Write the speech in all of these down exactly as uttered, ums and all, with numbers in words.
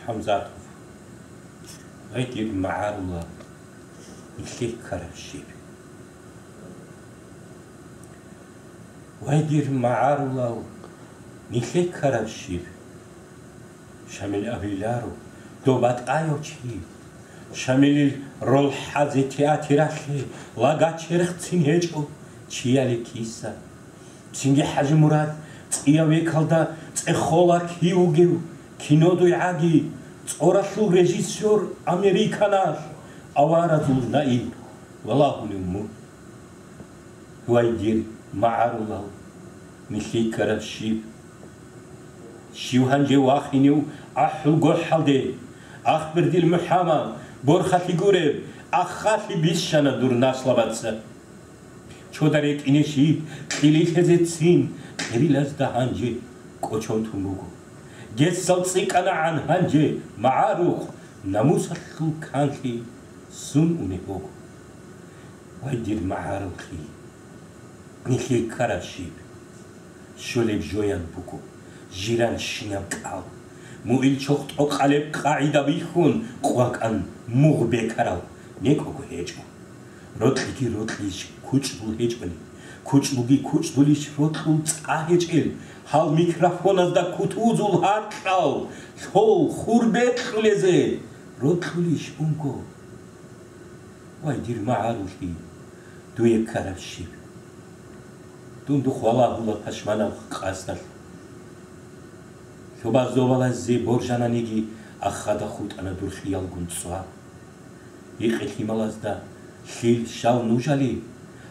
ХӀамзатов. Вай дир магӀарулал, нилъее ккараб щиб? Вай дир магӀарулал, нилъее ккараб щиб? Шамил абиларо, доб батӀаяв чи. Шамилил роль хӀазе театралъе лага черхцин гьечӀо чияли киса. Цинги ХӀажимурад цӀиявекалда цӀехола кив вугев кинодуй гӀаги, цӀоралъул режиссер американалъ аваразул наиб валагьулев мун. Вай дир магӀарулал, нилъее ккараб щиб? Щив гьанже вахинев ахӀул гохӀалде? Ахбердил МухӀаммад, борхалъи гуреб, ахалъи бищана дур наслабаца. Чода рекӀине щиб, кьили лъезецин кьерилазда гьанже кӀочон тун буго. Гесал цӀикӀкӀанагӀан гьанже магӀарухъ, намусалъул канлъи сун унеб буго. Вай дир магӀарухъи, нилъее ккараб щиб? Щолеб жоян буго жиран щинаб кӀал. Мугьил чохтӀо къалеб къагӀида бихьун къвакӀан мугъ бекарал некӀого гьечӀо. Рокьиги рокьищ кучӀдул гьечӀони, кучӀдулги кучӀдулищ рокьул цӀа гьечӀел, гьал микрофоназда кутузул гьаркьал лъол хурбекьулезе рокьулищ унго? Вай дир магӀарулъи, дуе ккараб щиб? Дун духъ валагьула пашманаб къасдалъ. Лъуба зобалаззе боржананиги, ахада хутӀана дур хиялгун цӀва. Гьикъе лъималазда лъил щал нужали,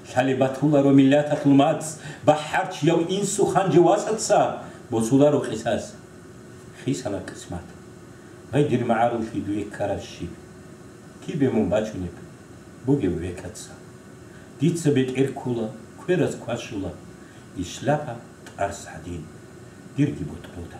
лъалеб батуларо миллаталъул мацӀ, бахӀарчияв инсу ханжев васаца босуларо къисас. Хисана кисмат. Гъай дир магӀарулъи дуе ккараб щиб? Кибе мун бачунеб бугев векаца? Дица бетӀер ккула, квераз квашула, ишлапа тӀарс гьадин, дирги бутӀруда.